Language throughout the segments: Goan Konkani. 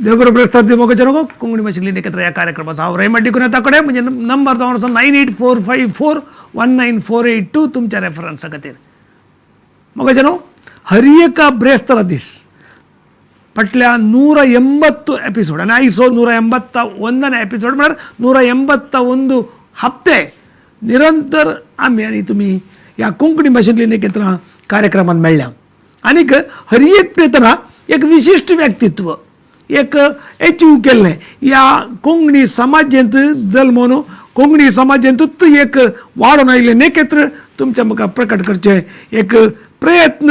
देव बरें मोगाचे नको कोंकणी भाशेंतली एकत्र ह्या कार्यक्रमाचो हांव रेमंड डिकुन्हा कडेन म्हणजे नंबर जावन आसा 9845419482 तुमच्या रेफरन्सा खातीर. मोगाचे न्हू, हर एका ब्रेस्तारा दीस फाटल्या 180 ಎಪಿಸೋಡ್ आणि ಐಸೋ 181ನೇ ಎಪಿಸೋಡ್ म्हळ्यार 181 हप्ते निरंतर आमी आनी तुमी ह्या कोंकणी भाशेंतली नेकेत्रां कार्यक्रमांत मेळ्ळ्या. आनीक हर एक प्रेतना एक विशिश्ट व्यक्तित्व एक एचीव केल्लें ह्या कोंकणी समाजेंत जल्मोन कोंकणी समाजेंतूच एक वाडोवन आयिल्लें नेकेत्र तुमच्या मुखार प्रकट करचें एक प्रयत्न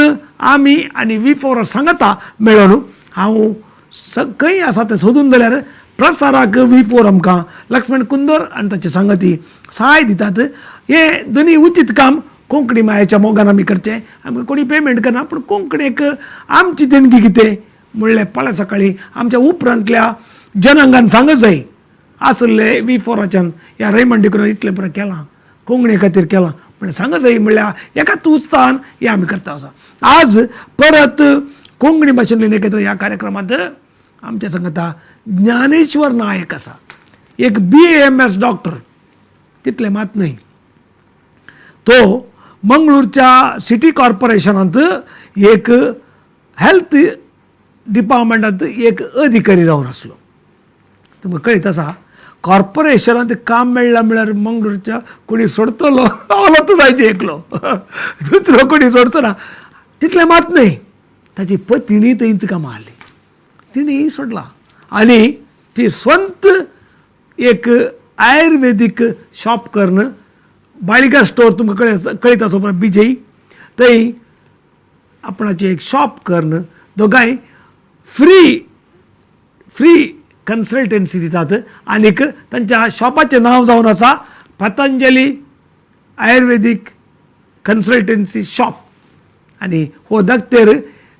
आमी आनी वी फोर सांगता मेळोन हांव खंय आसा तें सोदून जाल्यार प्रसाराक वी फोर आमकां लक्ष्मण कुंदर आनी ताचे सांगती सहाय दितात. हें दोनूय उचीत काम कोंकणी मायेच्या मोगान आमी करचें. आमकां कोणी पेमेंट करना, पूण कोंकणीक आमची देणगी कितें म्हणलें फाल्यां सकाळीं आमच्या उपरांतल्या जनांगान सांगत जाय आसले वी फोराच्यान ह्या रेमंड डिकुन्हा इतलें बरें केलां कोंकणी खातीर केलां म्हणल्यार सांगत जाय म्हणल्यार एकाच उत्साहान हें आमी करता आसा. आज परत कोंकणी भाशेंतली एकत्र ह्या कार्यक्रमांत आमच्या सांगता ज्ञानेश्वर नायक आसा, एक BAMS doctor. तितलें मात न्हय, तो मंगळूरच्या सिटी कॉर्पोरेशनांत एक हेल्थ डिपार्टमेंटांत एक अधिकारी जावन आसलो. तुमकां कळीत आसा, कॉर्पोरेशनांत काम मेळ्ळां म्हळ्यार मंगळूरच्या कोणी सोडतलो आवलोत जायचे एकलो, दुसरो कोणी सोडचो ना. तितलें मात न्हय, ताची पतिणी थंयच कामां आहली, तिणें सोडलां आनी ती स्वंत एक आयुर्वेदीक शॉप करून बाळिगा स्टोर तुमकां कळीत आसा पळय बिजय, थंय आपणाचें एक शॉप करून दोगांय फ्री फ्री कन्सल्टन्सी दितात. आनीक तांच्या शॉपाचें नांव जावन आसा पतंजली आयुर्वेदीक कन्सल्टन्सी शॉप. आनी हो दक्तेर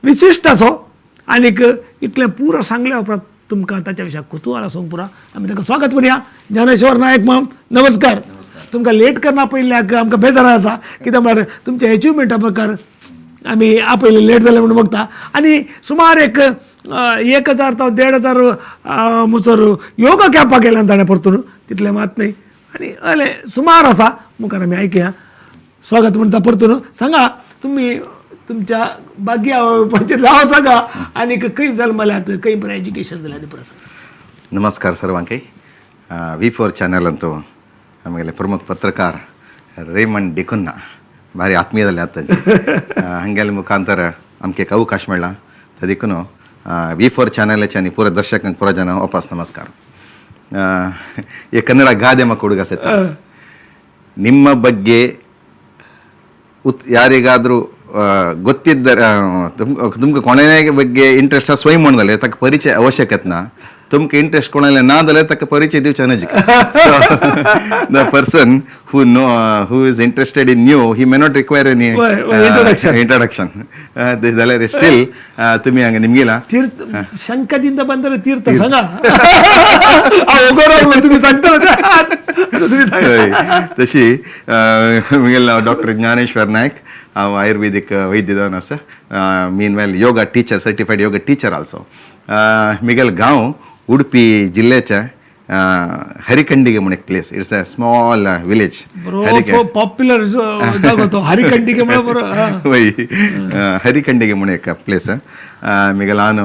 विशिश्ट असो आनीक इतलें पुरो सांगल्या उपरांत तुमकां ताच्या विशयाक कुतूहल आसूंक पुरो. आमी ताका स्वागत करुया. ज्ञानेश्वर नायक माम, नमस्कार. तुमकां लेट करना आपयल्ल्याक आमकां बेजार आसा, कित्याक म्हळ्यार तुमच्या एचिवमेंटा प्रकार आमी आपयले लेट जालें म्हणून बघता. आनी सुमार एक 1000 तो 1500 मुसर योगा कॅम्पाक गेल्यान ताणें परतून, तितलें मात न्हय. आनी अलें सुमार आसा, मुखार आमी आयकया. स्वागत म्हणटा परतून. सांगा, तुमी तुमच्या भाग्याचें नांव सांगा आनी खंय जल्मल्यात, खंय बरें एज्युकेशन जालें आनी बरें सांगा. नमस्कार सर्वांकय. ವಿ ಫೋರ್ ಚಾನೆಲ್ ಅಂತೂ ಆಮೇಲೆ ಪ್ರಮುಖ ಪತ್ರಕಾರ ರೇಮಂಡ್ ಡಿಕುನ್ನ ಭಾರಿ ಆತ್ಮೀಯದಲ್ಲಿ ಆತ ಹಂಗೆಲ್ಲ ಮುಖಾಂತರ आमकां एक अवकाश मेळ्ळा ते देखून वी फोर चॅनलाचे आनी पुरा दर्शकांक, पुरा जन वापस नमस्कार. ಈ ಕನ್ನಡ ಗಾದೆ ಮಕ್ಕ ಹುಡುಗ ಸಹಿತ ನಿಮ್ಮ ಬಗ್ಗೆ ಯಾರಿಗಾದರೂ ಗೊತ್ತಿದ್ದರೆ ತುಮಕ ಕೊಣೆ ಬಗ್ಗೆ ಇಂಟ್ರೆಸ್ಟ್ ಸ್ವಯಂ ಮಾಡದಲ್ಲಿ ತಕ್ಕ ಪರಿಚಯ ಅವಶ್ಯಕತೆನ ತುಮಕ ಇಂಟ್ರೆಸ್ಟ್ ಕೊಣಲೆ ನಾದಲೆ ತಕ್ಕ ಪರಿಚಯ ದಿವಸ. The person who know who is interested in you, he may not require any introduction. Introduction. जाल्यार ಸ್ಟಿಲ್ तुमी हांगा निमगिला. तीर्थ शंखದಿಂದ ಬಂದರೆ ತೀರ್ಥ सांगा. तुम्ही सांगता, तुम्ही सांगा. हय. तशी म्हगेलें नांव डॉक्टर ज्ञानेश्वर नायक. हांव आयुर्वेदीक वैद्य जावन आसा, meanwhile yoga teacher, certified yoga teacher also. म्हगेलो गांव उडपी जिल्ल्याच्या हरिखंडिगे म्हूण एक place. It's a small village. बरो पॉप्युलर जागो तो हरिखंडिगे म्हळ्यार बरो हा. वय, हरिखंडिगे म्हूण एक प्लेस. म्हगेलो हांव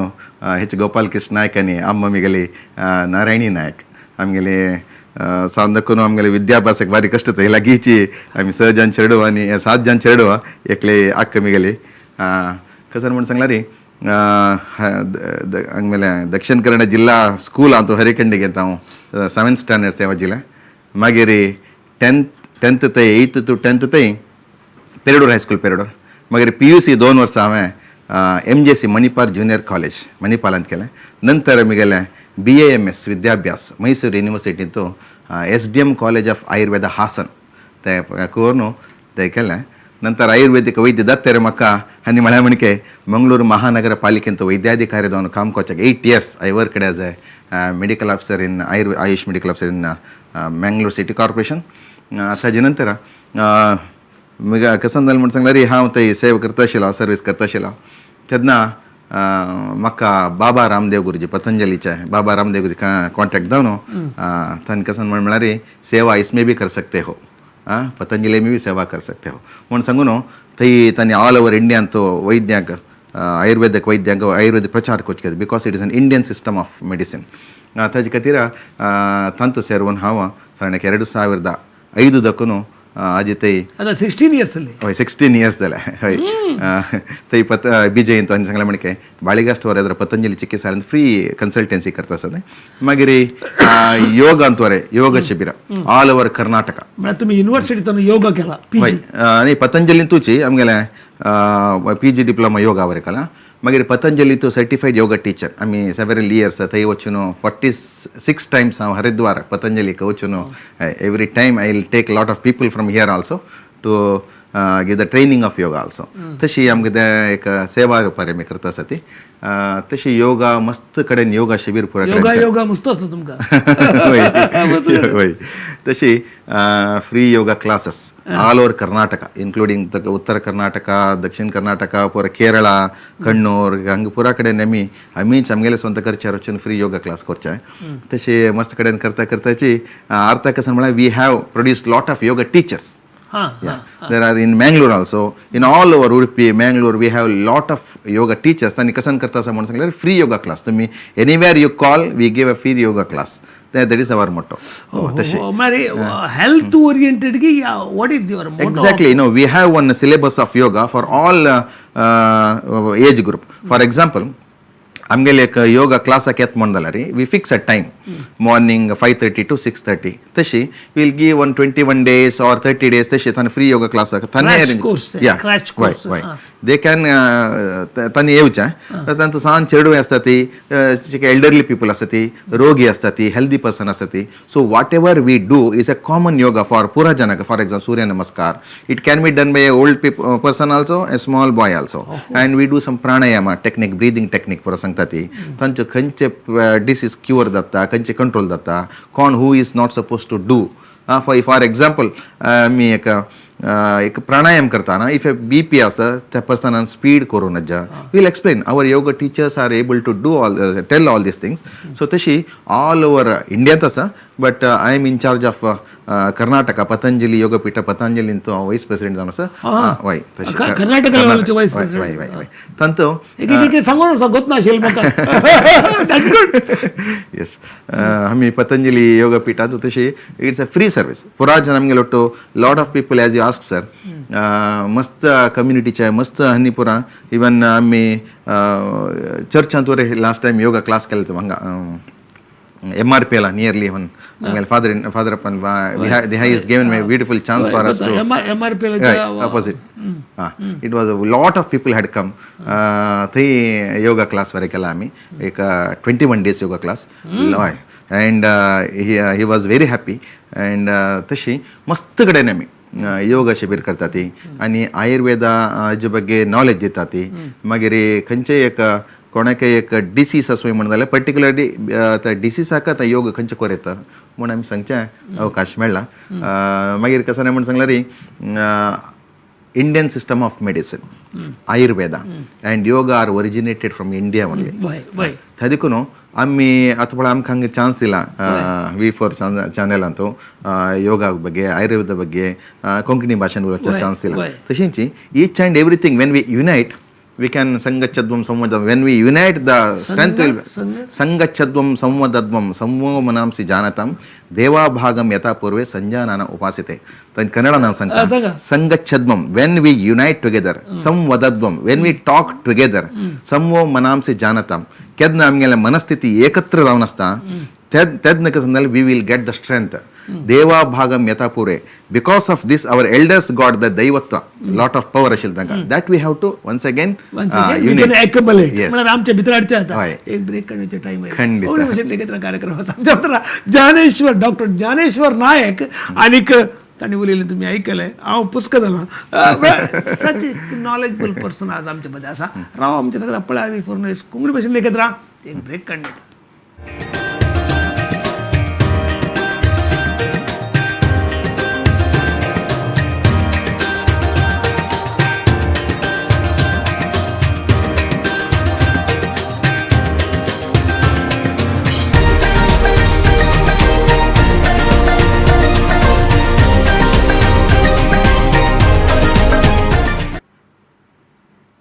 हेच गोपाल कृष्ण नायक आनी अम्मा म्हगेली नारायणी नायक. आमगेले सांदकून आमगेले विद्याभ्यासाक बारी कश्ट जाता. लागींची आमी स जाण चेडवा आनी सात जाण चेडवा, एकले अक्क म्हगेली. कसं म्हूण सांगला रे, ಆಮೇಲೆ ದಕ್ಷಿಣ ಕನ್ನಡ ಜಿಲ್ಲಾ ಸ್ಕೂಲ್ ಅಂತು ಹರಿಖಂಡಿಗೆ ಅಂತ हांव सेवेंथ स्टँडर्ड सेवा जिला. मागीर टेंथ थंय, एथ टू टेंथ थंय पेरडूर हायस्कूल, पेरडूर. मागीर पीयूसी 2 वर्सां हांवें एमजेसी मणिपाल ज्युनियर कॉलेज मणिपालांत केलें. नंतर म्हगेलें बीएएमएस विद्याभ्यास मैसूर युनिवर्सिटींतू SDM college of Ayurveda Hassan ते करून ते केलें. ನಂತರ ಆಯುರ್ವೇದಿक वैद्य दत्तेर म्हाका आनी म्हळ्यार म्हणके मंगळूर महानगर पालिकेंत वैद्याधिकारी जावन काम करच्याक 8 years I worked as a medical officer in AYUSH medical officer in Mangalore City Corporation. ताजे नंतर मग कसं जालें म्हण सांगल्यार, हांव थंय सेवा करता आशिल्लो, सर्वीस करता आशिल्लो तेन्ना म्हाका बाबा रामदेव गुरुजी पतंजलीचे बाबा रामदेव गुरुजी कॉन्टॅक्ट जावन तांकां कसन म्हळ्यार सेवा इसमें भी कर सकते हो, पतंजली में भी सेवा कर सकते हो म्हूण सांगून थंय तांणी ऑल ओवर इंडियान तो वैद्यांक आयुर्वेदिक वैद्यांक आयुर्वेद प्रचार करचे because it is an Indian system of medicine. ताजे खातीर तांतू सेरवून हांव साधारण 2005 दकून आजी थंय आता 16 इयर्स ಅಲ್ಲಿ हय 16 इयर्स जाले हय. थंय पत बीजे तांणी सांगलें म्हणके बाळिगा स्टोर ಅದರ ಪತಂಜಲಿ ಚಿಕಿತ್ಸಾಲಯ ಫ್ರೀ ಕನ್ಸಲ್ಟೆನ್ಸಿ करता आसा. मागीर ಯೋಗ ಅಂತವರೆ ಯೋಗ ಶಿಬಿರ ಆಲ್ ಓವರ್ ಕರ್ನಾಟಕ. म्हळ्यार तुमी युनिव्हर्सिटींतून योगा केला पी हय आनी पतंजलीन तुची आमगेलें पी जी डिप्लोमा योगा वरे केला. मागीर पतंजली तूं सर्टिफायड योगा टिचर आमी सेवरल इयर्स थंय वचून 46 टायम्स हांव हरिद्वार पतंजलीक वचून every time I will take lot of people from here also to give the training of yoga also. तशी आमकां तें एक सेवा रुपार आमी करता आसा ती. तशी योगा मस्त कडेन योगा शिबीर पुरा योगा योगा मस्त आसा तुमकां. हय हय तशी free yoga classes all over Karnataka including Uttara Karnataka, Dakshina Karnataka, पुरा केरळा, कण्णूर हांगा पुरा कडेन आमी आमीच आमगेले स्वंत खर्चार वचून फ्री योगा क्लास करचे. तशें मस्त कडेन करता करताची अर्थ कशें म्हळ्यार we have produce lot of yoga teachers. There are in Mangalore also, in all over Udupi, Mangalore, we have lot of yoga teachers. तांणी कसन करता आसा म्हणून सांगल्यार फ्री योगा क्लास तुमी anywhere you call we give a free yoga class. That is our motto. म्हळ्यार हेल्थ ओरिएंटेड की what is your motto? Exactly. No, we have one syllabus of yoga for all age group. For example, आमगेले एक योगा क्लासाक येता म्हण जाल्यार we fix a time morning 5:30 to 6:30. तशी we'll give one 21 days or 30 days तशी तांणी फ्री योगा क्लासाक Crash course, crash course. वय they can तांणी येवचें. तांचो सान चेडूं आसता ती, एल्डरली पीपल आसता ती, रोगी आसता ती, हेल्दी पर्सन आसता ती. So whatever we do is a common yoga for पुरा जनाक. For example Surya Namaskar it can be done by a old person also, a small boy also. And we do some pranayama technique, breathing technique पुरो सांगता ती. तांच्यो खंयचे डिसीज क्युअर जाता, खंयचे कंट्रोल जाता, कोण who is not suppose to do. For example आमी एक एक प्राणायाम करता if a B P आसा त्या पर्सनान स्पीड करूं नजा. We'll explain our yoga teachers are able to do all tell all these things. So तशी ऑल ओवर इंडियांत आसा but I am in charge of Karnataka Patanjali Yogapeetha पतंजलीन तो हांव वायस प्रेसिडेंट जावन आसा. वय तशी कर्नाटका लेवलाचे vice president. वय वय वय तांतू एक एक सांगून सांगत नाशिल्लें म्हाका. That's good. Yes आमी पतंजली योगपीठांत तशी it's a free service पुरा जन आमगेलो ಒಟ್ಟು lot of people as you ask sir मस्त कम्युनिटीचे मस्त आनी पुरा इवन आमी चर्चांत वरे लास्ट टायम योगा क्लास केले हांगा M R P L nearly one आमगेले father father upon is given my beautiful chance for us to M R P L opposite. It was a lot of people had come. थंय योगा क्लास वरे केला आमी एक 21 days yoga class. हय and he was very happy. And तशी मस्त कडेन आमी योगा शिबीर करता ती आनी आयुर्वेदा हाजे ಬಗ್ಗೆ नॉलेज दिता ती. मागीर खंयचेय एक कोणाकय एक डिसीज आसूं म्हण जाल्यार पर्टिक्युलरली त्या डिसीजाक आतां योग खंयचे कोर येता म्हूण आमी सांगचें अवकाश मेळ्ळा. मागीर कशें म्हूण सांगल्यार Indian system of medicine Ayurveda and yoga are originated from India only. वय थंय देखून आमी आतां पळय आमकां हांगा चान्स दिला वी फोर चॅनलांत योगा ಬಗ್ಗೆ आयुर्वेदा ಬಗ್ಗೆ कोंकणी भाशेन उलोवचो चान्स दिला. तशेंच each and everything when we unite we can संगच्छध्वं संवदध्वं. When we unite the strength will संगच्छध्वं संवदध्वं संवो मनांसि जानतां देवाभागं यथा पूर्वे संजानान उपासिते. कन्नड नाम सांगता संगच्छध्वं when we unite together, संवदध्वं when we talk together, संवो मनांसि जानतां केन्ना आमगेले मनस्थिती एकत्र जावन आसता तेन्ना कशें जाल्यार we will get the strength. देवाभागम यथा पूर्वे because of this our elders got the दैवत्व lot of power आशिल्लें तांकां that we have to once again accumulate. म्हळ्यार आमच्या भितर हाडचें आतां एक ब्रेक काडण्याचे टायम खंडित. कोंकणी भाशेंत एकत्र कार्यक्रम आसा आमच्या भितर ज्ञानेश्वर डॉक्टर ज्ञानेश्वर नायक आनीक तांणी उलयलें तुमी आयकलें हांव पुस्क जालां. सच नॉलेजबल पर्सन आज आमचे मदें आसा. राव आमच्या सगळ्या पळय वी फोर कोंकणी भाशेंत एकत्र एक ब्रेक काडण्यात.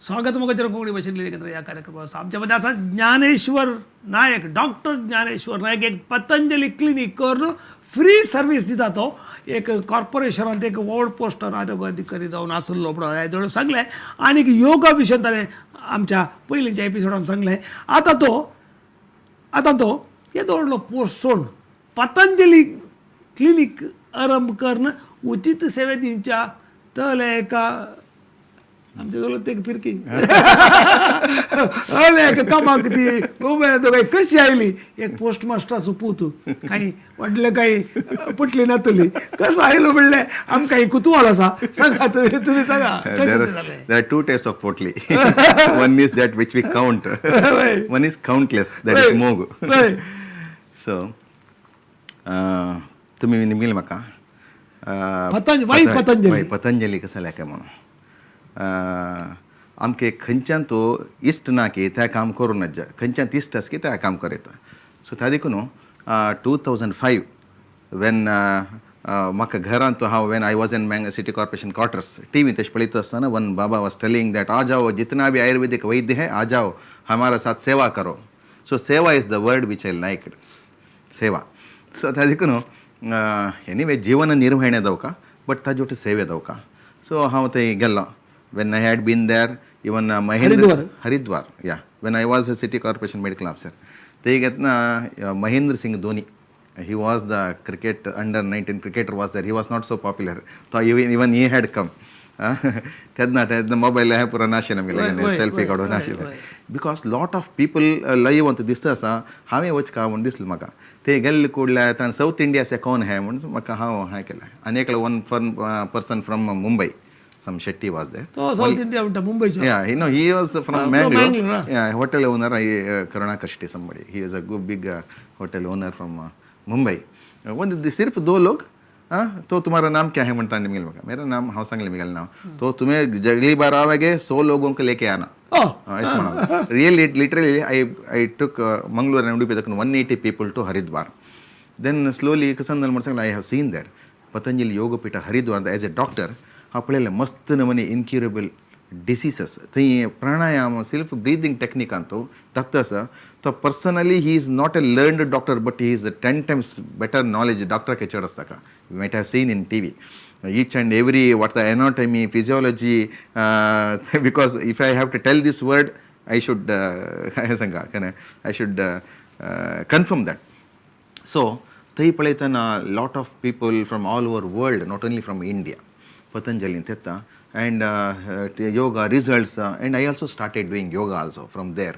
स्वागत मोगाच्या कोंकणी भाशेंतली एकत्र ह्या कार्यक्रमात. आमच्या मध्ये आसा ज्ञानेश्वर नायक, डॉक्टर ज्ञानेश्वर नायक, एक पतंजली क्लिनीक करून फ्री सर्वीस दिता. तो एक कॉर्पोरेशनांत एक वॉर्ड पोस्टर आरोग्य अधिकारी जावन आसलो म्हणून हें सांगलें आनी योगा विशयान ताणें आमच्या पयलींच्या एपिसोडान सांगलें. आतां तो येदो व्हडलो पोस्ट सोडून पतंजली क्लिनीक आरंभ करून उचित सेवे दिवच्या तले एका आमच्या जवळ ते फिरकी अले कामाक ती उबे कशी आयली. एक पोस्ट मास्टराचो पूत, काही व्हडलें काही पटली नातली, कसो आयलो म्हणलें आमकां कुतूहल आसा. सांगा तुमी सांगा कशें जालें. There are two types of potli. One is that which we count. One is countless, that is mog. So तुमी निमगेले म्हाका पतंजली पतंजली कसं जालें काय म्हणून आमके खंयच्यान तो इश्ट ना की त्या काम करूं नज, खंयच्यान इश्ट आसा की त्या काम करता. सो त्या देखून 2005 when म्हाका घरांत हांव when I was in Mangalore city corporation quarters T V तशें पळयता आसतना one Baba was telling that आ जाओ जितना भी आयुर्वेदिक वैद्य है आ जाओ हमारा साथ सेवा करो. सो सेवा is the word which I liked, seva. So त्या देखून एनिवे जीवन निर्वहणे दवका बट ताजे वटेन सेवे दवका. सो हांव थंय गेल्लो. When I had been there, even Mahendra Haridwar, yeah, when I was a city corporation medical officer, they get Mahendra Singh Dhoni, he was the cricket under 19 cricketer was there. He was not so popular, so even he had come. तेन्ना तेन्ना मोबायल हें पुरो नाशिल्लें आमगेलें, सेल्फी काडून नाशिल्लें, because lot of people live अंत दिसता आसा. हांवें वचका म्हूण दिसलें म्हाका ते गेल्ले कुडल्या ताणें सावथ इंडिया से कोण हें म्हूण म्हाका हांव हें केलें. आनी एकलो one person from Mumbai, some Shetty was there. Oh, South India, Mumbai. Yeah, you know, he was from Mangalore. Yeah, hotel owner, Karunakar Shetty, somebody. He is a good big hotel owner from Mumbai. One, सिर्फ दो लोग, हाँ, तो तुम्हारा नाम क्या है म्हणता निमिल मका, मेरा नाम हांव सांगलें मिगेल नाम, तो तुम्हें अगली बार आओगे 100 लोगों को लेके आना. Really, literally, I took Mangalore and Udupi, 180 people to Haridwar. Then slowly, I have seen there, Patanjali Yoga Peetha Haridwar, as a doctor, हांव पळयलें मस्त नमने इनक्युरेबल डिसीजस थंय प्राणायाम सेल्फ ब्रिदींग टॅक्निकान तो दत्त आसा. तो personally he is not a learned doctor but he is 10 times better knowledge डॉक्टराक चड आसता का. You might have seen in T V each and every what the anatomy physiology, because if I have to tell this word I should सांगा I should confirm that. So थंय पळयतना lot of people from all over world, not only from India, Patanjali Theta and yoga results, and I also started doing yoga also from there.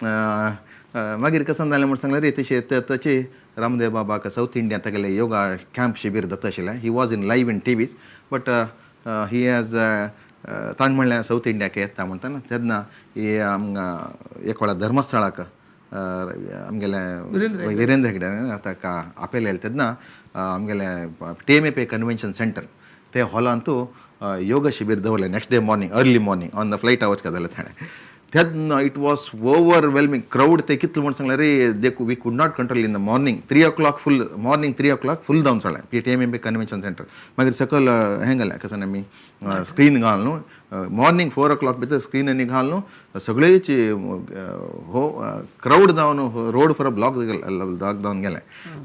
मागीर कसन जालें म्हूण सांगलें रे तशें ताचे रामदेव बाबाक सावथ इंडिया तागेले योगा कॅम्प शिबीर जाता आशिल्लें. He was in live in T Vs but he has ताणें म्हणलें सावथ इंडियाक येता म्हणटा ना तेन्ना ही आमकां एक वेळा धर्मस्थळाक आमगेले विरेंद्र हेगडे ताका आपयलें तेन्ना आमगेले T M A P convention centre ते हॉलांतू योग शिबीर दवरलें. Next day morning early morning on the flight वचका जालें ताणें तेन्ना it was overwhelming crowd. ते कितले म्हूण सांगलें रे they we could not control in the morning 3 o'clock full morning 3 o'clock full जावन चडलें P T M M P convention centre. मागीर सकयल हें घालें कशें आमी स्क्रीन घाल न्हू मॉर्निंग 4 o'clock भितर स्क्रीन आनी घाल न्हू सगळेच हो क्रावड जावन रोड फॉर अ ब्लॉक जावन गेलें.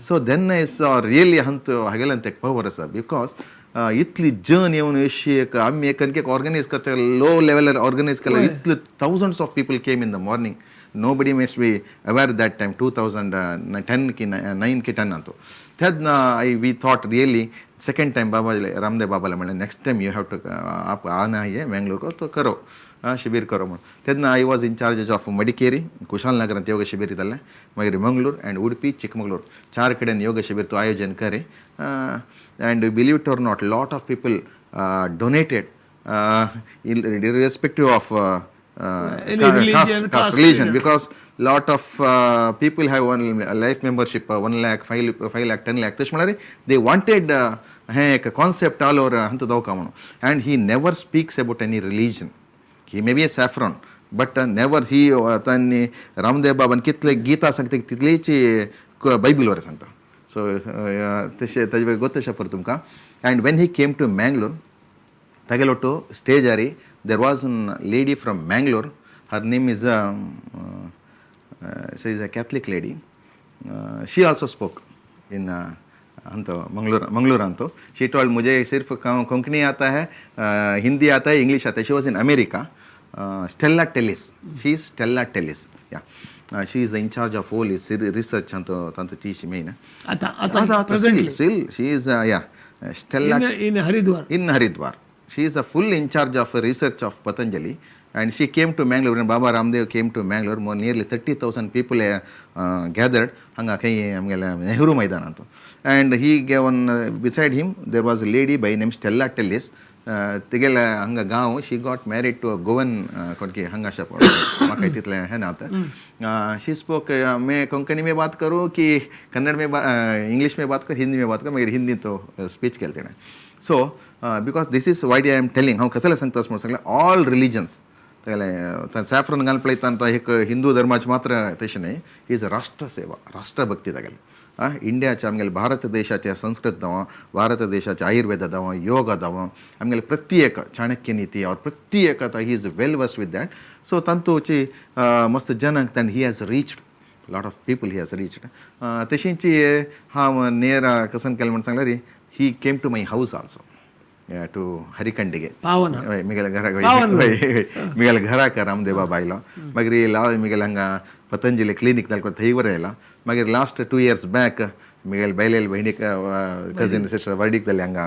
सो then is really हंत हागेलें ते पवर आसा because इतली जन येवन अशी एक आमी एक एक ऑर्गनायज करता लो लेवलार ऑर्गनायज केला इतले thousands of people came in the morning. Nobody must be aware that time 2010 की 9 की 10 अंतू तेन्ना I we thought really second time Baba Ramdev बाबाला म्हणलें next time you have to आप आना है मँगलोर को तो करो शिबीर करो म्हणून. तेन्ना I was in charge of Madikeri कुशालनगरांत योग शिबीर जालें, मागीर मंगलोर अँड उडपी चिकमंगलोर 4 कडेन योग शिबीर तो आयोजन करे. And believe it or not lot of people donated irrespective of caste, religion, because lot of people have one life membership 1 lakh 5 lakh 10 lakh तशें म्हळ्यार they wanted हें एक कॉन्सेप्ट ऑल ओवर हंत दवका म्हणून. And he never speaks about any religion. He may be a saffron but never he तांणी रामदेव बाबान कितले गीता सांगता तितलेच बायबल वर सांगता. सो तशें ताजे गोत तशें पर तुमकां. And when he came to Mangalore तागेलो तो स्टेजार There was one lady from Mangalore, her name is so is a Catholic lady. She also spoke in अंतो मंगलोर मंगलोर अंतो. She told मुझे सिर्फ कोंकणी आता है, हिंदी आता है, इंग्लिश आता है. She was in America. Stella Tellis, she is Stella Tellis. Yeah, she is the incharge of whole research अंतो तांचो ची मेन. आता आता presently still she is, yeah, Stella in Haridwar. In Haridwar. She is the full in charge of research of Patanjali, and she came to Mangalore. When Baba Ramdev came to Mangalore, more nearly 30,000 people gathered. Hanga khay amgele Nehru Maidan anto. And he gave one, beside him there was a lady by name Stella Tellis. Tigela hanga gaon, she got married to a Goan konki hanga shap maka तितले है ना आता. She spoke, मैं कोंकणी में बात करूँ कि कन्नड़ में, इंग्लिश में बात करूँ, हिंदी में बात करूँ, मगर हिंदी तो स्पीच केलते ना. So because this is why I am telling, हांव कसले सांगता म्हणून सांगलें, ऑल रिलिजन्स तागेलें सॅफ्रॉन घालून पळयता तो एक हिंदू धर्माचे मात्र तशें न्हय, is राष्ट्रसेवा, राष्ट्रभक्ती तागेली. इंडियाचे आमगेले भारत देशाचे संस्कृत दावा, भारत देशाचे आयुर्वेद दावा, योग दावा, आमगेले प्रत्येक चाणक्य नीती और प्रत्येक आतां he is well versed with that. So तांतूची मस्त जनक and he has reached lot of people, he has reached. तशींची हांव नेर कसन केलें म्हण सांगल्यार, he came to my house also to Harikandige. पावना हय, मिगेल्या घराक, मिगेल्या घराक रामदेव बाबा आयलो. मागीर मिगेल्या हांगा पतंजली क्लिनीक जाल्यार थंय बरें आयलो. मागीर लास्ट 2 years back मिगेल बायलेल भयणीक कजीन सिस्टर वर्डीक जालें हांगा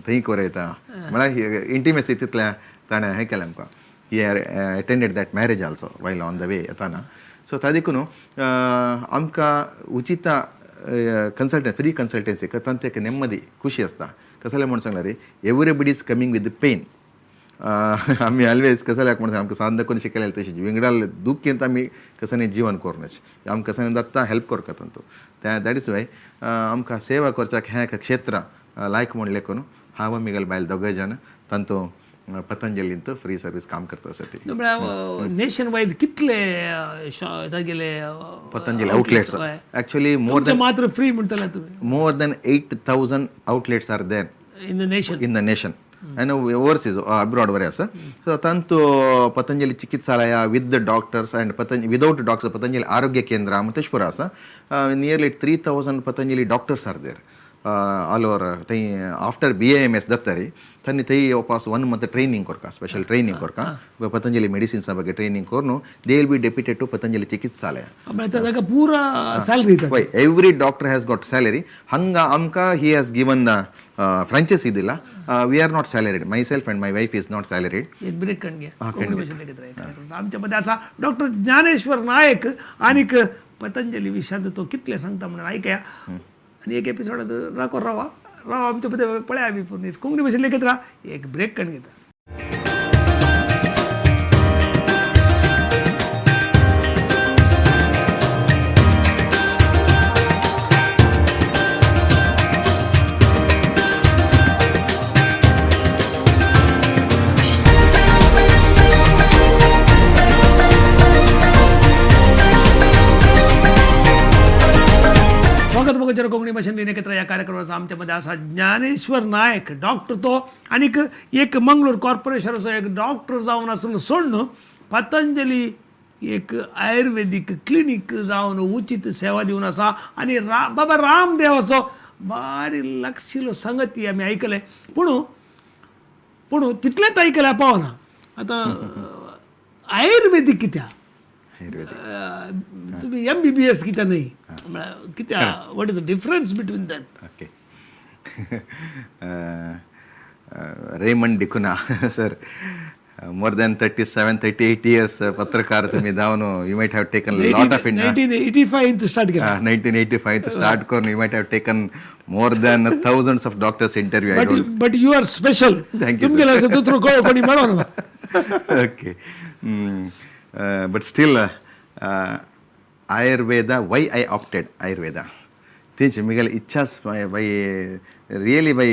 थंय कोरयता म्हळ्यार इंटिमेसी तितलें ताणें हें केलें आमकां. He attended that marriage also while on the way येताना. सो ता देखून आमकां उचित कन्सल्टन्सी, फ्री कन्सल्टन्सी तांचे एक नेमदी खुशी आसता. कसलें म्हूण सांगल्यार everybody is coming with pain. आमी ऑलवेज कसल्याक म्हण आमकां सांद करून शिकयलें तशें विंगडाल दुख्खेंत आमी कसनी जीवन करूनच आमकां कसनी दत्ता हेल्प करता तांतू. That is why आमकां सेवा करच्याक हें एक क्षेत्र लायक म्हूण लेखून हांव मिगेल बायल दोगय जाण तांतू पतंजलींत फ्री सर्वीस काम करता आसा ती. म्हळ्यार नेशन वायज कितले तागेले Patanjali outlets? Actually more than मात्र फ्री म्हणटले तुमी, more than 8,000 outlets are there in the nation, in the nation and overseas abroad बरें आसा. सो तांतू Patanjali Chikitsalaya with the doctors and Patanjali without doctors Patanjali Arogya Kendra तशें पुरो आसा. Nearly 3,000 Patanjali doctors are there all over. थंय आफ्टर BAMS जाता रे तांणी थंय येवपास 1 month training करता, स्पेशल ट्रेनींग करता, पतंजली मेडिसिन्सा ಬಗ್ಗೆ ट्रेनींग करून they will be deputed to Patanjali Chikitsalaya. ताका पुरा सॅलरी वय, every doctor has got salary. हांगा आमकां he has given franchise दिला. We are not salaried, myself and my wife is not salaried. एक ब्रेक कण घ्या. आमच्या मध्ये असा डॉक्टर ज्ञानेश्वर नायक आनीक पतंजली विशांत तो कितले सांगता म्हणून आयकया. आनी एक एपिसोडात राको रावा राव आमच्या मध्ये पळया आमी पूर्ण कोंकणी भाशेन लेखत राहा. एक ब्रेक कण घेता. स्वागत कोंकणी भाशेन एकत्र या कार्यक्रमाचा आमच्यामध्ये असा ज्ञानेश्वर नायक डॉक्टर तो आनीक एक मंगळूर कॉर्पोरेशनाचो एक डॉक्टर जावन आसून सोडून पतंजली एक आयुर्वेदीक क्लिनीक जावन उचित सेवा दिवन आसा. आनी बाबा रामदेवाचो बारी लागशिल्लो संगती आमी आयकले, पूण पूण तितलेंच आयकल्यार पावना. आतां आयुर्वेदीक कित्याक तुम्ही MBBS कित्याक न्हय, कित्याक, what is the difference between that? Okay. Raymond D'Cunha sir, more than 37-38 years पत्रकार तुम्ही जावन you might have taken lot of 1985 start केला. 1985 स्टार्ट करून you might have taken more than thousands of doctors interview. But you are special. Thank you. तुमगेले दुसरो कोणी मेळोना. Okay. But still Ayurveda, why I opted Ayurveda तेंची मिगेले इच्छाच by really by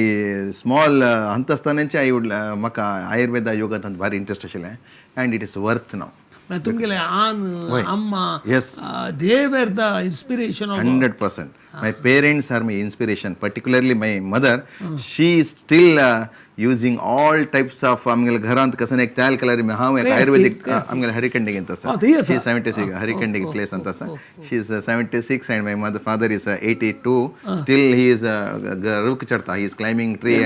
small हंत आसतनाचे I would म्हाका आयुर्वेदा योगा तांत भारी इंट्रस्ट आशिल्लें and it is worth now. तुमगेले आन अम्मा, yes, they were the inspiration of 100%. My parents are my inspiration, particularly my mother. She is still using all types of आमगेले घरांत कसं एक तयार केल्यार हांव एक आयुर्वेदीक आमगेले हरिखंडीक आसा. She 76 हरिखंडीक प्लेस अंत आसा. She is 76 and my mother father is 82. Still he is रूख चडता, he is climbing tree.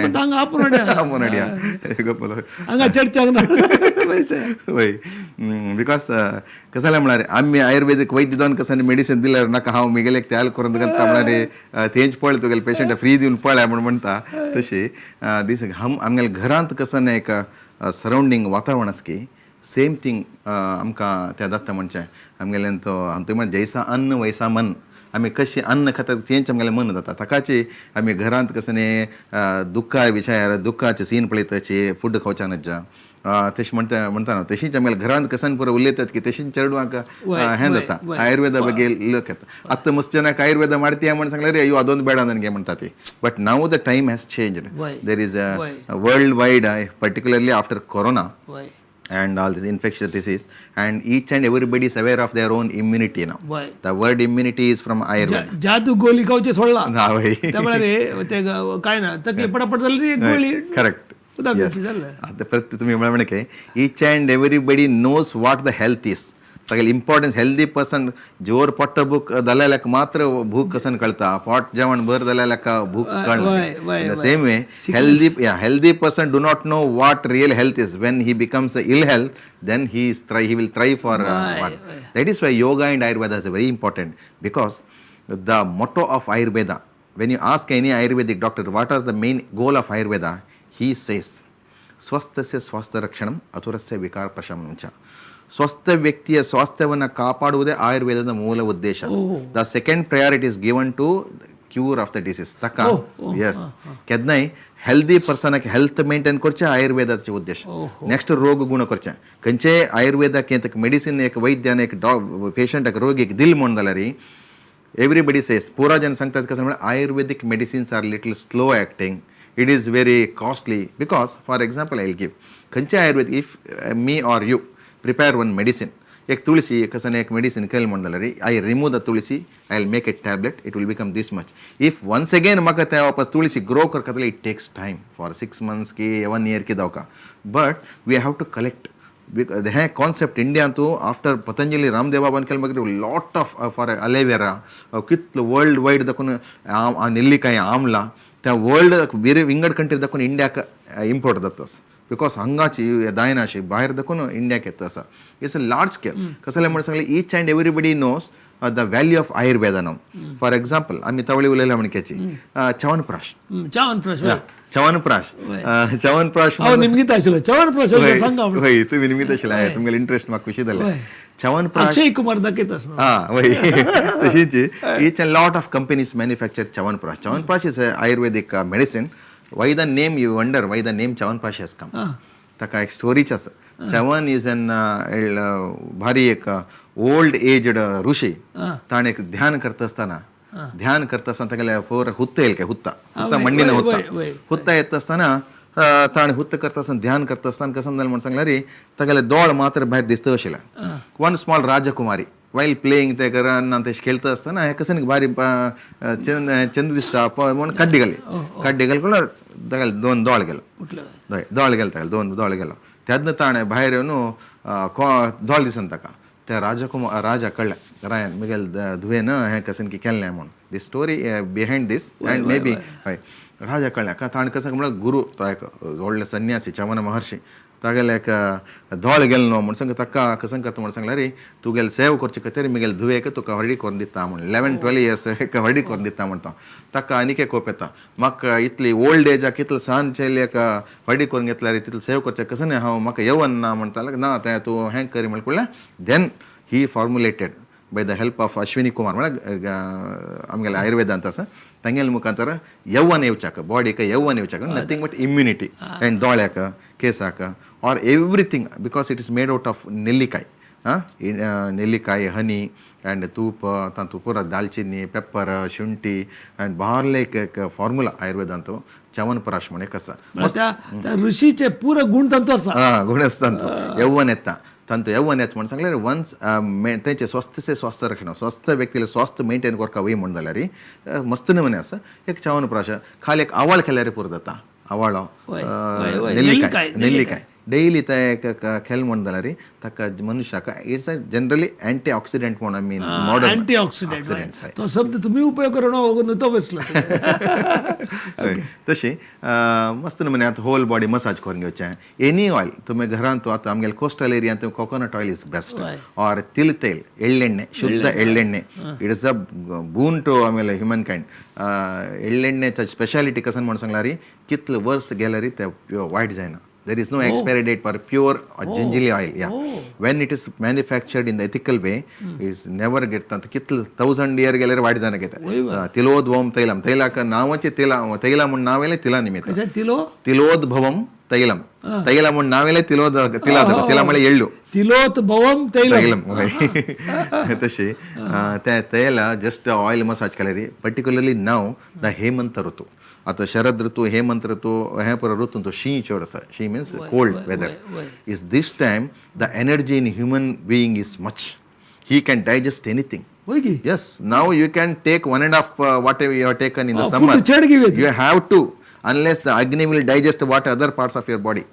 वय because कसं जालें म्हळ्यार आमी आयुर्वेदीक वैद्य जावन कसं मेडिसिन दिल्यार नाका हांव म्हगेले एक तयार करून घालता म्हळ्यार तेंच पळय तुगेले पेशंट फ्री दिवन पळय म्हूण म्हणटा. तशी दीस हम आमगेले घरांत कसं एक सरावंडींग वातावरण आसा की सेम थींग आमकां त्या जाता. म्हणचें आमगेलें तो आमचें म्हण जैसा अन्न वैसा मन, आमी कशी अन्न खातात तेंच आमगेलें मन जाता. ताकाची आमी घरांत कसं दुख्खा विशयार दुख्खाचे सीन पळयताची फूड खावच्या नज्जा तशें म्हणटा म्हणटा न्हू. तशीच आमगेले घरांत कसन पुरो उलयतात की तशीच चेडवांक हें जाता आयुर्वेदा बगे लोक येता. आतां मस्त जनाक आयुर्वेदा मारती म्हण सांगलें रे अयो आदोन बेडा नगे म्हणटा ती. But now the time has changed. There is a world wide particularly after corona and all this infectious disease, and each and everybody is aware of their own immunity now. Why? The word immunity is from Ayurveda. जादू गोली खावचे सोडला ना भाई, त्यामुळे ते काय ना तकली पटापट झाली एक गोळी. करेक्ट. आता परत तुम्ही म्हणे each and everybody knows what the health is. सगळे इम्पॉर्टन्स हेल्दी पर्सन जोर पोट्ट भूक जाल्यार मात्र भूक कसन कळता, पोट जेवण भर जाल्यार भूक कळना. Same way healthy healthy person do not know what real health is. When he becomes ill health then he is he will try for what. That is why yoga and Ayurveda is very important, because the motto of Ayurveda, when you ask any Ayurvedic doctor what are the main goal of Ayurveda, he says ಸ್ವಸ್ಥಸ್ಯ ಸ್ವಾಸ್ಥ್ಯ ರಕ್ಷಣಂ ಅತುರಸ್ಯ ವಿಕಾರ ಪ್ರಶಮನಂ ಚ. ಸ್ವಸ್ಥ ವ್ಯಕ್ತಿಯ ಸ್ವಾಸ್ಥ್ಯವನ್ನು ಕಾಪಾಡುವುದೇ ಆಯುರ್ವೇದದ ಮೂಲ ಉದ್ದೇಶ. The second priority is given to cure of the disease. ತಕ್ಕ ಎಸ್ ಕೆದ್ನೈ हेल्दी पर्सनाक हेल्थ मेंटेन करचें आयुर्वेदाचे उद्देश. नेक्स्ट रोग गुण करचें. खंयचे आयुर्वेदाक एक मेडिसिन एक वैद्यान एक पेशंटाक रोगीक दिल म्हूण जाल्यार एवरीबडी सेज पुरा जन सांगतात कसं म्हळ्यार Ayurvedic medicines are little slow acting, it is very costly. Because for example I will give खंयचे Ayurveda if me or you prepare one medicine, एक तुळशी कसं एक मेडिसिन केलें म्हण जाल्यार I remove the tulsi, I will make a tablet, it will become this much. If once again म्हाका तें वापस तुळशी ग्रो करता जाल्यार it takes time for 6 months की 1 year की दावका. But we have to collect हें कॉन्सेप्ट इंडियांतू आफ्टर पतंजली रामदेव बाबान केलें मागीर लॉट ऑफ फॉर अलेवेरा कितलो वर्ल्ड वायड दाखोवन नेल्लिकाय आमला त्या वर्ल्ड वेरी विंगड कंट्री दाखोवन इंडियाक इम्पोर्ट जाता. Because हांगाची दायनाशी भायर दाखोवन इंडियाक येता आसा. It's a large scale. कसलें म्हण सांगलें each and everybody knows the value of Ayurveda now. For example आमी तवळी उलयल्या म्हणक्याची च्यवनप्राश. च्यवनप्राश च्यवनप्राश च्यवनप्राश निमगीत आशिल्लो. च्यवनप्राश सांगा. हय तुमी निमगीत आशिल्ले, तुमगेले इंट्रस्ट म्हाका खुशी जालें. च्यवनप्राश अक्षय कुमार दाखयता. हां वय तशीच each and lot of companies manufacture Chyawanprash. Chyawanprash is a Ayurvedic medicine. Why the name you wonder why the name Chyawanprash has come. ताका एक स्टोरीच आसा. च्यवन is an भारी एक ओल्ड एज्ड ऋषी. ताणें एक ध्यान करता आसतना ध्यान करता आसतना तागेले पोर हुत्त येयल काय हुत्ता हुत्ता मण्णीन हुत्ता हुत्ता येता आसतना ताणें हुत्त करता आसतना ध्यान करता आसतना कसं जालें म्हण सांगल्यार तागेले दोळ मात्र भायर दिसता आशिल्लें. वन स्मॉल राजकुमारी वायल प्लेइंग ते घरान तशें खेळता आसतना हें कसं भारी चंद्र दिसता म्हूण कड्डी घाली. कड्डी घाली म्हळ्यार तागेले दोन दोळ गेलो. हय दोळ गेलो तागेले दोन दोळ गेलो. तेन्ना ताणें भायर येवन दोळ दिसन ताका त्या राजकुमार राजा कळ्ळें रायान म्हगेले धुवेन हें कसं की केल्लें म्हूण. The story behind this and maybe हय राजा कळ्ळें का ताणें कसं म्हळ्यार गुरू तो एक व्हडलो संन्यासी च्यवन महर्षी तागेले एक दोळ गेलो न्हू म्हण सांग ताका कसं करता म्हण सांगल्यार रे तुगेले सेव करचे खातीर म्हगेले धुवेक तुका व्हडली करून दिता म्हण 11-12 इयर्स एक व्हडली करून दिता म्हणटा. ताका आनीक एक कोप येता म्हाका इतली ओल्ड एजाक इतले सान चेल्याक व्हडली करून घेतल्यार तितलें सेव करचें कसं न्ही हांव म्हाका येवन ना म्हणटा ना तें तूं हें करी म्हणल्यार then he formulated by the help of Ashwini Kumar म्हळ्यार आमगेले आयुर्वेदांत आसा तांगेले मुखांतर यौवन येवच्याक बॉडीक यौवन येवच्याक नथींग बट इम्युनिटी आनी दोळ्याक केसाक or everything because it is made out of नेल्लिकाय. आं नेल्लिकाय हनी अँड तूप तातूंत पुरो दालचिनी पेप्पर शुंठी अँड बारले एक फॉर्मुला आयुर्वेदांत च्यवनप्राश म्हण एक आसा. त्या ऋषीचे पुरो गुण तांचो आसा. आं गुण आसा तांचो यौवन येता तांचो यौवन येता म्हण सांगल्यार वन्स तेंचे स्वस्थ स्वास्थ्य रक्षण स्वस्थ व्यक्तीले स्वास्थ्य मेंटेन करपाक वय म्हण जाल्यार मस्त नमुने आसा एक च्यवनप्राश खाली एक आवाळ खाल्यार पुरो जाता. आवाळो, ನೆಲ್ಲಿಕಾಯಿ ನೆಲ್ಲಿಕಾಯಿ ಡೈಲಿ खेल म्हण जाल्यार ताका मनुष्याक it's a generally anti oxidant म्हण, I mean modern anti oxidant. तो शब्द तुम्ही उपयोग करून तो बसला. तशी मस्त नमुने आतां होल बॉडी मसाज करून घेवचें. एनी ऑयल तुमी घरांत, आतां आमगेले coastal एरियांत coconut oil is best, or तिल तेल, ಎಳ್ಳೆಣ್ಣೆ, ಶುದ್ಧ ಎಳ್ಳೆಣ್ಣೆ, it is a boon to ಆಮೇಲೆ ಹ್ಯೂಮನ್ ಕೈಂಡ್. ಎಳ್ಳೆಣ್ಣೆ ಸ್ಪೆಷಾಲಿಟಿ कसन म्हणून सांगल्यार कितले वर्स गेल्यार ते वायट जायना. There is no expiry date for pure gingelly oil. Yeah. When it is manufactured in the ethical way, is never get कितले 1000 year गेल्यार वायट जायना घेता. तिलोद्भवम तैलम, तैलाक नांवाचे तिला, तैला म्हूण नांव येयलें तिला निमित्त. तिलोद्भवम तैलम, तैಲ म्हूण नांव येयलें तिलोद, तिला, तिला म्हळ्यार एಳ್ಳು. तिलोद्भवम तैलम. तशी ते तेल जस्ट ऑयल मसाज केल्यार, पर्टिक्युलरली नाव the Hemant ऋतू. आतां शरद ऋतू, हेमंत ऋतू, हे पुरो ऋतून तो शीं चड आसा. शीं means cold weather. Is this time the energy in human being is much, he can digest anything. Yes, now you can take 1.5 whatever you have taken in the summer. You have to, unless the Agni will digest what other parts of your body.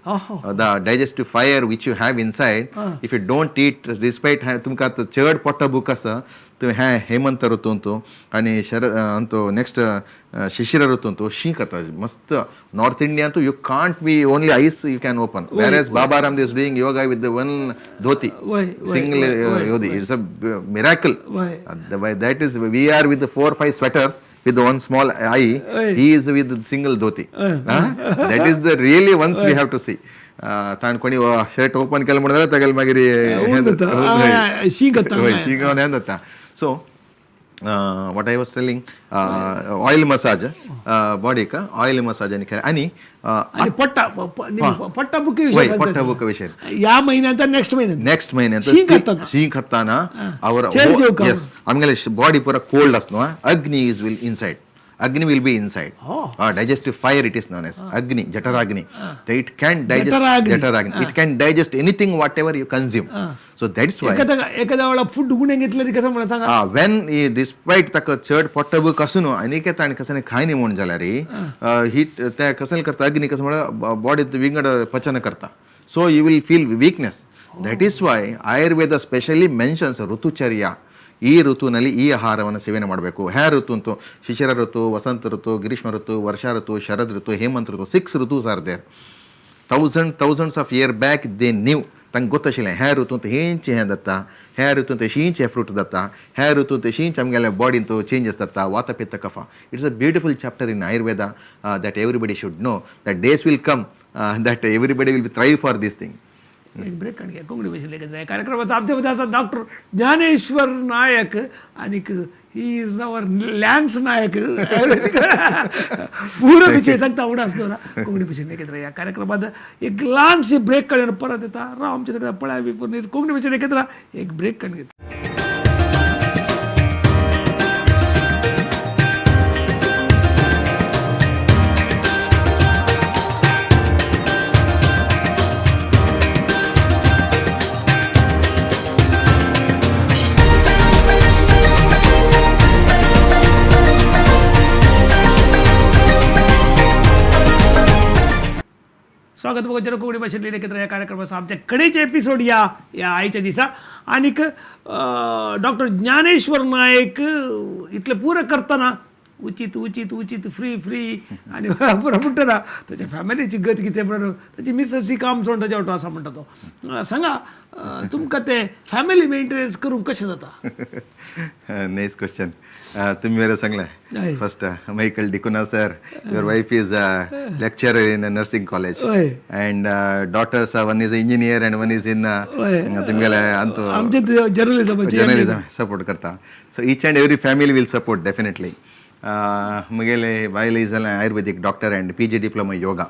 The digestive fire which you have inside, if you don't eat, despite तुमकां आतां चड पोटा भूक आसा, तुवें हें हेमंत ऋतूंत आनी शरद अंतू नेक्स्ट शिशिर ऋतूंत शीं खाता मस्त. नॉर्थ इंडियांत you can't be only eyes you can open, whereas Baba Ramdev is doing yoga with one dhoti, single dhoti. It's a miracle. That is, we are with 4-5 sweaters with one small eye, he is with single dhoti. That is the really once we have to see. ताण कोणी शर्ट ओपन केलें म्हणून जाल्यार तागेले मागीर शीं हें जाता. So what I was telling, oil massage, बॉडीक oil massage आनी आनी पट्टा पट्टा बुक विशय या महिन्यात, नेक्स्ट महिन्यात, नेक्स्ट महिन्यात शीं खाताना our yes आमगेले बॉडी पुरा कोल्ड आसता. Agni is will inside, Agni will be inside. Digestive fire it is known as Agni, Jataragni. It can digest Jataragni. It can digest anything whatever you consume. So that's why एखाद्या वेळा फूड गुणे घेतले कसं म्हणून सांगा. When despite ताका चड पोटभूक आसून आनी ताणें कसं खायनी म्हूण जाल्यार ही ते कसं करता अग्नी कसं म्हळ्यार बॉडीत विंगड पचन करता. So you will feel weakness. That is why Ayurveda specially mentions ಋತುಚರ್ಯ. ಈ ಋತುವಿನಲ್ಲಿ ಈ ಆಹಾರವನ್ನು ಸೇವನೆ ಮಾಡಬೇಕು. ಹ್ಯಾ ಋತು ಅಂತೂ ಶಿಶಿರ ಋತು, ವಸಂತ ಋತು, ಗ್ರೀಷ್ಮ ಋತು, ವರ್ಷ ಋತು, ಶರದ್ ಋತು, ಹೇಮಂತ ಋತು, 6 ಋತುಸ್ are there. Thousands of year back they knew. ತಂಗೆ ಗೊತ್ತಾಶಿಲ್ಲ ಹ್ಯಾ ಋತು ಅಂತ ಹೆಂಚಿ ಹ್ಯಾ ದತ್ತ, ಹ್ಯಾ ಋತು ಅಂತ ಶೀಂಚಿ ಫ್ರೂಟ್ ದತ್ತ, ಹ್ಯಾ ಋತು ಅಂತ ಶೀಂಚ್ ನಮಗೆಲ್ಲ ಬಾಡಿ ಅಂತೂ ಚೇಂಜಸ್ ದತ್ತ, ವಾತ ಪಿತ್ತ ಕಫ. It's a beautiful chapter in Ayurveda that everybody should know. That days will come that everybody will be thrive for this thing. एक ब्रेक काढूया. कोंकणी भाशेन एकत्र या कार्यक्रमाचा आमच्या असा डॉक्टर ज्ञानेश्वर नायक आणि he is our lance Nayak पुरो विषय सांगता आवड आसतो ना. कोंकणी भाशेन एकत्र या कार्यक्रमात एक ल्हानशी ब्रेक काडून परत येता. राव आमच्या सगळ्या पळया बिफोर कोंकणी भाशेन एकत्र एक ब्रेक काडून घेता. स्वागत बघा जर कोंकणी भाषेतली एकत्र या कार्यक्रमाचा आमच्या कडेचे एपिसोड या या आयच्या दिसा. आनीक डॉक्टर ज्ञानेश्वर नायक इतलें पुरो करतना उचित उचित उचित फ्री फ्री आनी पुरो म्हणटा ना ताच्या फॅमिलीची गत कितें म्हणून ताची मिसेस काम सोडून ताच्या वाटो आसा म्हणटा तो. सांगा तुमकां ते फॅमिली मेंटेनन्स करूंक कशें जाता? Nice question. तुम्ही बरं सांगलाय. First Michael D'Cunha sir, your wife is a lecturer in a nursing college and daughters, one is engineer and one is in तुमगेले अंतू जर्नलिझम जर्नलिझम सपोर्ट करता. So each and every family will support definitely. म्हगेले बायल is an Ayurvedic doctor and PG diploma yoga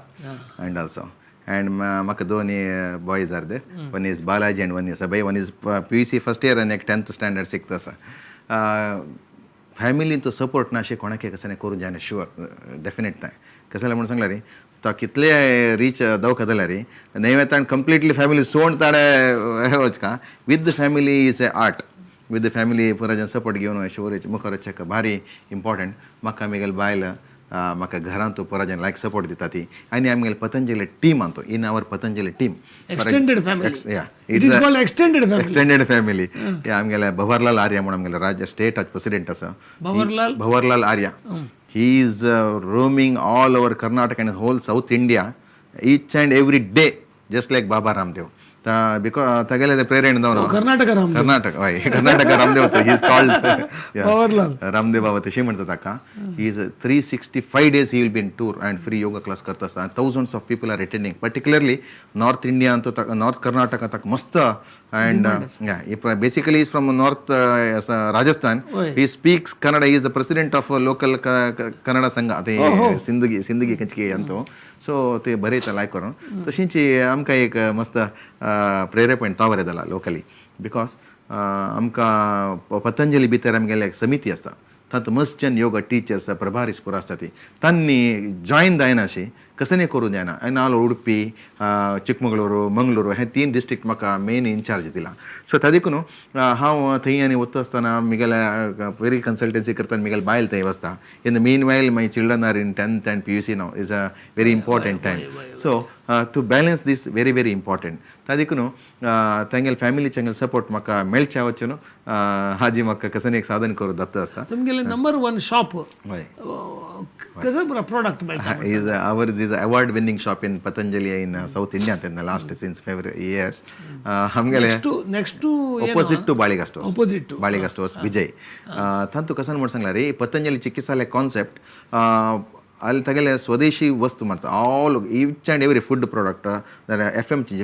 and also. And म्हाका दोन boys are there, one is Balaji and one is Abhay. One is PUC first year आनी एक 10th standard शिकता आसा. फॅमिलीन तो सपोर्ट ना अशें कोणाक कशें करूं जायना, शुअर डेफिनेट तें. कशें म्हणून सांगला रे, तो कितले रीच दवखा जाल्यार रे न्हय ताणें कंप्लिटली फॅमिली सोड ताणें हें वचका. With the family is a art. With the family पुरा जन सपोर्ट घेवन अशें मुखार वचक भारी इम्पॉर्टंट. म्हाका म्हगेले बायल म्हाका घरांत पोराजन लायक सपोर्ट दिता ती आनी आमगेले पतंजली टीम आहा in our Patanjali team. Extended family. Yeah. It is called extended family. Extended family. आमगेले भवरलाल आर्य म्हणून आमगेले राज्य स्टेट प्रेसिडेंट आसा. Bhavarlal? Bhavarlal Arya. He is roaming all over Karnataka and whole South India each and every day, just like Baba Ramdev. Because तागेले ते प्रेरण जावन कर्नाटक रामदेव. कर्नाटक, हय, Karnataka Ramdev he is called. Bhavarlal. Ramdev Baba तशें म्हणटा ताका. He is 365 days he will be in tour and free yoga class करता आसता. Thousands of people are attending, particularly North India, North Karnataka ताका मस्त. And basically is from North Rajasthan. He speaks Kannada. He is the president of local Kannada Sangha ते सिंदगी सिंदगी खंयची अंतो. सो ते बरयता लायक करून. तशींच आमकां एक मस्त प्रेरेपण तो बरें जाला लोकली, because आमकां पतंजली भितर आमगेले एक समिती आसता, तातूंत मस्त जन योगा टिचर्स प्रभारी पुरो आसता ती तांणी जॉयन जायना अशें कसं करूं जायना. आनी हांव उडपी, चिकमगळूर, मंगळूर हे 3 डिस्ट्रिक्ट म्हाका मेन इन्चार्ज दिला. सो त्या देखून हांव थंय आनी वता आसतना म्हगेल्या वेरी कन्सल्टन्सी करतना म्हगेले बायल थंय वसता. In the meanwhile my children are in 10th and PUC now is a very important time. So to balance this very very important. त्या देखून तांगेले फॅमिलीचे सपोर्ट म्हाका मेळच्या वचून हाजी म्हाका कसं एक साधन करूं जाता आसता. तुमगेले नंबर 1 शॉप हय कसं प्रोडक्ट मेळटा? Is ours is award winning shop in Patanjali in South India in the last since 5 years. आमगेले next to opposite to Baliga stores. Opposite to Baliga stores Vijay. तांतू कसं म्हणून सांगला रे पतंजली चिकित्सालय कॉन्सेप्ट ಅಲ್ಲಿ ತಗಲೆ ಸ್ವದೇಶಿ ವಸ್ತು ಮಾಡ್ತಾರೆ. All each and every food product FMCG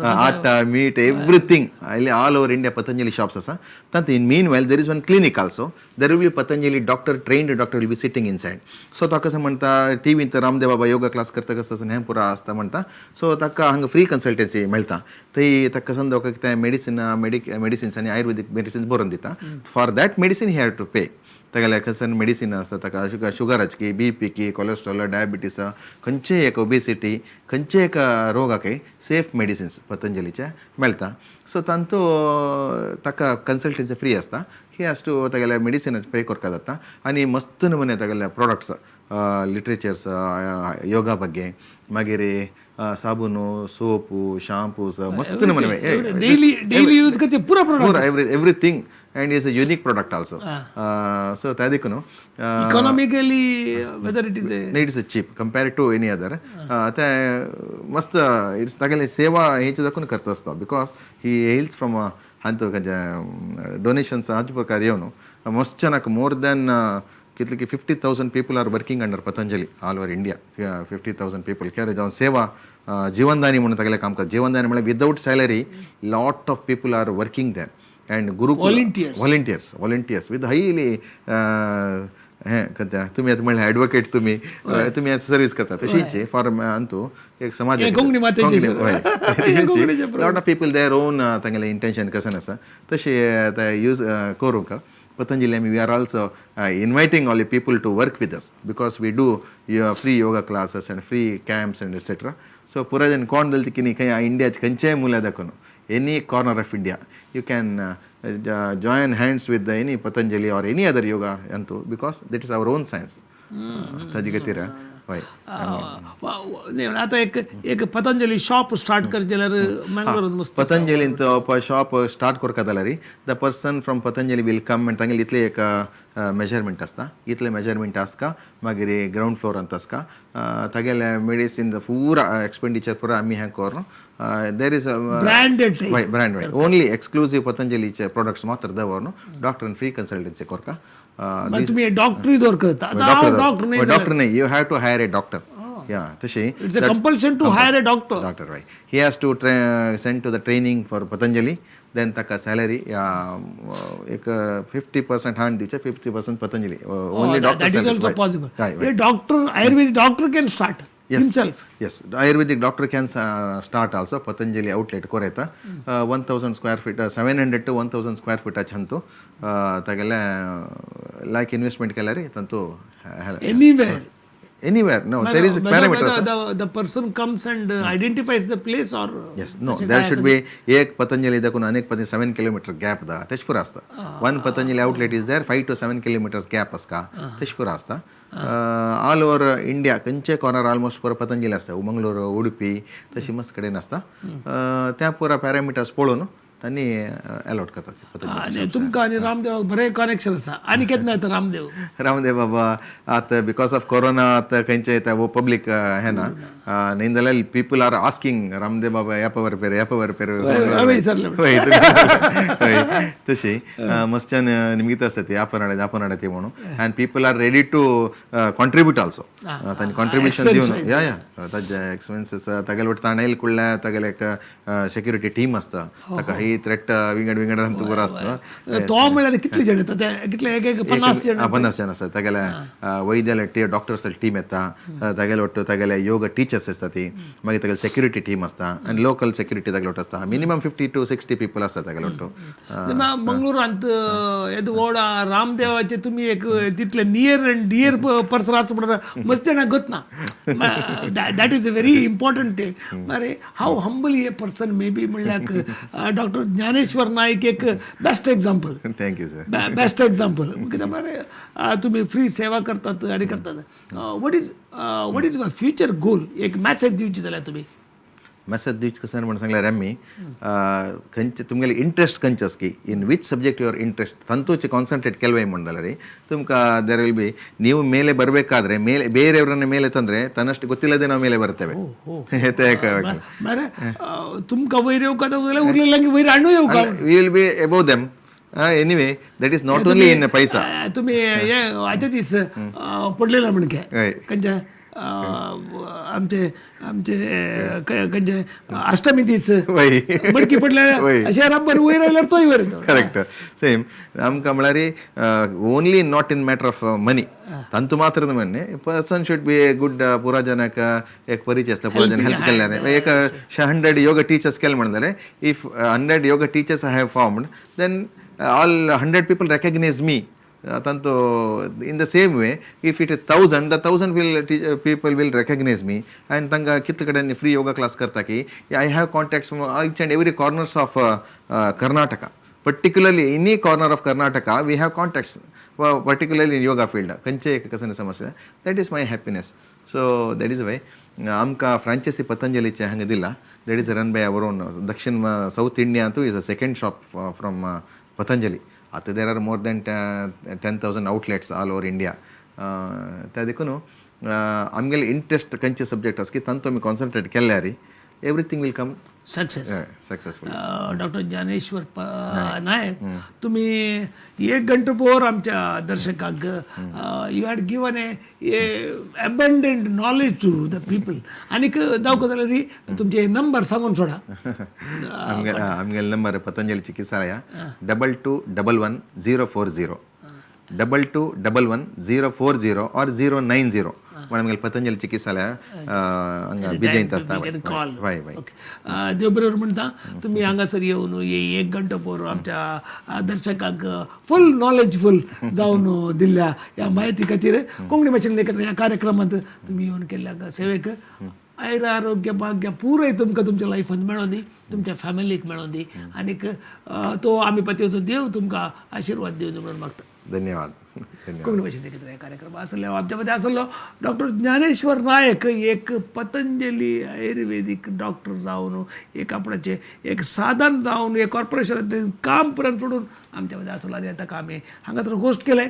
atta meat everything ಅಲ್ಲಿ all over India Patanjali shops ಆಸ. ತಂತ in meanwhile there is one clinic also. There will be Patanjali doctor, trained doctor will be sitting inside. So ताका कसं म्हणटा टी व्हींत रामदेव बाबा योगा क्लास करता कसं हें पुरा आसता म्हणटा. सो ताका हांगा फ्री कन्सल्टन्सी मेळटा. थंय ताका कसं कितें मेडिसिन मेडिसिन्स आनी आयुर्वेदीक मेडिसिन्स बरोवन दिता. For that medicine he have to pay. तागेले कसन मेडिसिन आसता ताका शुगराची, बी पी की, कोलेस्ट्रॉल, डायबिटीस, खंयचेय एक ओबेसिटी, खंयचेय एक रोगाक सेफ मेडिसिन्स पतंजलीचे मेळटा. सो तांतू ताका कन्सल्टन्सी फ्री आसता. ही हॅज टू तागेले मेडिसिन पे करपाक जाता. आनी मस्त नमुने तागेले प्रोडक्ट्स, लिटरेचर्स योगा ಬಗ್ಗೆ, मागीर साबून, सोपू, शाम्पूस मस्त नमुने डेली यूज करचे पुरा product, everything. And it's a unique product also. So त्या देखून economically whether it is it is a cheap compared to any other. ते मस्त it's तागेले सेवा हेचे दाखोवन करता आसता because he hails from हांतू खंयचे डोनेशन्स हाजे प्रकार येवन मस्त जनाक मोर दॅन कितले की 50,000 people are working under Patanjali all over India. 50,000 people कित्याक जावन सेवा जीवनदानी म्हणून तागेलें काम करता. जीवनदानी म्हळ्यार without salary lot of people are working there. And guru volunteers volunteers with highly हें करता. तुमी आतां म्हणल्यार एडवोकेट तुमी तुमी आतां सर्वीस करता तशीच फॉर अंतू एक समाज lot of people their own तांगेलें इंटेन्शन कशें आसा तशें यूज करूंक Patanjali we are also inviting all people to work with us because we do free yoga classes and free camps and etcetera. So पुराय जन कोण जालें की न्ही खंय इंडियाचे खंयचेय मुल्या दाखोवन any corner of India you can join hands with any Patanjali or any other yoga antu because that is our own science. ताजे खातीर हय आतां एक एक पतंजली शॉप स्टार्ट करचें जाल्यार मँगलोरान मस्त पतंजलींत शॉप स्टार्ट करता जाल्यार the person from Patanjali will come आनी तांगेले इतले एक मेजरमेंट आसता, इतले मेजरमेंट आसता मागीर ग्रावंड फ्लोरांत आसता तागेले मेडिसीन पुरा एक्सपेंडिचर पुरा आमी हें करून there is a branded brand only exclusive पतंजलीचे products मात्र दवरून डॉक्टरान फ्री कन्सल्टन्सी करता. तुमी डॉक्टरूय दवरता? डॉक्टर डॉक्टर न्ही, you have to hire a doctor. या तशी it's a compulsion to hire a doctor. Doctor right, he has to send to the training for Patanjali, then ताका सॅलरी एक 50% हाण दिवचे, 50% Patanjali only doctor. That is also possible. A doctor, Ayurvedic doctor can start himself. Yes, Ayurvedic doctor can start also Patanjali outlet कोरेता. 1000 square feet, 700 to 1000 square feet अंतु तागेले लायक इन्वेस्टमेंट केल्यार तांतू anywhere Anywhere, no, there is parameter. The person comes and identifies the place or yes, no, there should be एक पतंजली दाखवून अनेक पतंजली 7 किलोमीटर गॅप दा तेश पुरो आसता. One Patanjali outlet is there 5 to 7 kilometres gap आसता तेश पुरो आसता. ऑल ओवर इंडिया खंयचे कॉर्नर ऑलमोस्ट पुरो पतंजली आसता. मंगलोर, उडुपी तशी मस्त कडेन आसता. त्या पुरा पॅरामिटर्स पळोवन तांणी अलॉट करतात. आनी तुमकां आनी रामदेवाक बरें कनेक्शन आसा. आनी केन्ना येता रामदेव? रामदेव बाबा आतां because of corona आतां खंयचे येता वो पब्लीक हें ना, न्ही जाल्यार people are asking Ramdev Baba येपा बरें पेर, येपा बरें पेर. तशी मस्त्यान निमगित आसता ती आपण हाडा आपण हाडा ती म्हणून. And people are ready to contribute also. तांणी कॉन्ट्रिब्युशन दिवन या या ताजे एक्सपेन्सीस तागेले वट ताणेल कुडल्या तागेले एक सेक्युरिटी टीम आसता ताका ही थ्रेट विंगड विंगड बरो आसता. तो म्हळ्यार कितले जण येता? कितले? एक एक 50 जण. 50 जण आसता. तागेले वैद्याले डॉक्टर्स टीम येता, तागेले वट्टू तागेले योगा टिचर्स आसता ती, मागीर तागेले सेक्युरिटी टीम आसता आनी लोकल सेक्युरिटी तागेले वट्टू आसता. मिनिमम 50 to 60 people आसता तागेले वट्टू. मंगळूरांत येदो व्हड रामदेवाचे तुमी एक तितले नियर अँड डियर पर्सन आसा म्हणल्यार मस्त जाणांक गत ना. That is a very important thing. मरे how humble a person may be म्हणल्यार डॉक्टर ज्ञानेश्वर नाईक एक best example. Thank you sir. Best example. कित्याक म्हळ्यार तुमी फ्री सेवा करतात आनी करतात. What is your future goal? एक मॅसेज दिवची जाल्यार तुमी. मॅसेज दिवची कशें म्हणून सांगल्यार आमी खंयचे तुमगेले इंट्रस्ट खंयचे आसा की in which subject your interest ತಂತೂಚೆ concentrate ಕೆಲವೇ म्हण जाल्यार ತುಮಕ there will be ನೀವು ಮೇಲೆ ಬರಬೇಕಾದ್ರೆ ಮೇಲೆ ಬೇರೆಯವರನ್ನ ಮೇಲೆ ತಂದರೆ ತನ್ನಷ್ಟು ಗೊತ್ತಿಲ್ಲದೆ ನಾವು ಮೇಲೆ ಬರ್ತೇವೆ. ತುಮಕ ವೈರ್ ವೈರ್ ಹಣ್ಣು we will be above them. Anyway that is not only in paisa. तुमी हे हाचे दीस पडलेला म्हणके खंयचे आमचे आमचे खंयचे अष्टमी दीस मडकी पडले अशें राबर वयर आयल्यार तोय वयर. करेक्ट सेम आमकां म्हळ्यार only not in matter of money तांतू मात्र म्हणणे person should be a good पुरा जनाक एक परिचय आसता पुरा जन हेल्प केल्यार एक 100 योगा टिचर्स केले म्हण जाल्यार if 100 yoga teachers I have formed then all 100 people recognise me. Tanto in the same way if it is 1000 the 1000 will people will recognize me and tanga kitle kade free yoga class karta ki I have contacts from each and every corners of Karnataka, particularly any corner of Karnataka we have contacts, particularly in yoga field kanche ek kasane samasya. That is my happiness. So that is why amka franchisee Patanjali che hanga dilla, that is run by our own Dakshin South India antu is a second shop from Patanjali. आता there are more than 10,000 outlets all over India. त्या देखून आमगेले इंट्रस्ट खंयचे सब्जेक्ट आसा की तांतू आमी कॉन्सन्ट्रेट केल्यार everything will come success successful. Doctor Dnyaneshwar Naik, तुम्ही एक घंटो पोर आमच्या दर्शकांक you had given a abundant knowledge to the people. आनीक दावको जाल्यार तुमचे नंबर सांगून सोडा. आमगेले नंबर पतंजली चिकित्सालय 2211 040 2211 040 or 090. आमगेले पतंजली चिकित्सालय हांगा बिजयंत आसता. देव बरोबर म्हणटा तुमी हांगासर येवन एक घंटो पोर आमच्या दर्शकांक फूल नॉलेजफूल जावन दिल्ल्या ह्या म्हायती खातीर कोंकणी भाशेन एकत्र ह्या कार्यक्रमांत तुमी येवन केल्ल्या सेवेक आयर आरोग्य भाग्य पुराय तुमकां तुमच्या लायफान मेळों दी, तुमच्या फॅमिलीक मेळों दी आनीक तो आमी पतीचो देव तुमकां आशिर्वाद दिवन म्हणून मागता. धन्यवाद. कोंकणी भाशेन एकत्र कार्यक्रम आसलो. आमच्या मदें आसलो डॉक्टर ज्ञानेश्वर नायक, एक पतंजली आयुर्वेदीक डॉक्टर जावन एक आपणाचें एक साधन जावन एक कॉर्पोरेशनांतलें काम पर्यंत सोडून आमच्या मदें आसलो आनी ताका आमी हांगासर होस्ट केलें.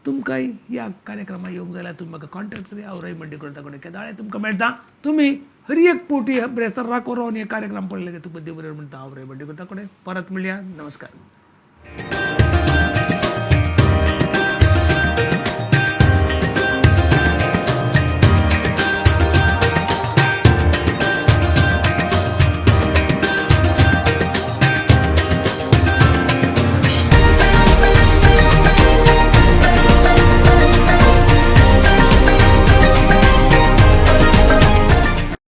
तुमकांय ह्या कार्यक्रमाक येवंक जाल्यार तुमी म्हाका कॉन्टेक्ट करी. हांव रवी मंडेकर ताकोडे केदाळे तुमकां मेळटा. तुमी हर एक पोटी ब्रेस्तार राखो रावन हे कार्यक्रम पळयले तुमकां देव बरें म्हणटा. हांव रवी मंडेकर ताकोडे परत मेळया. नमस्कार.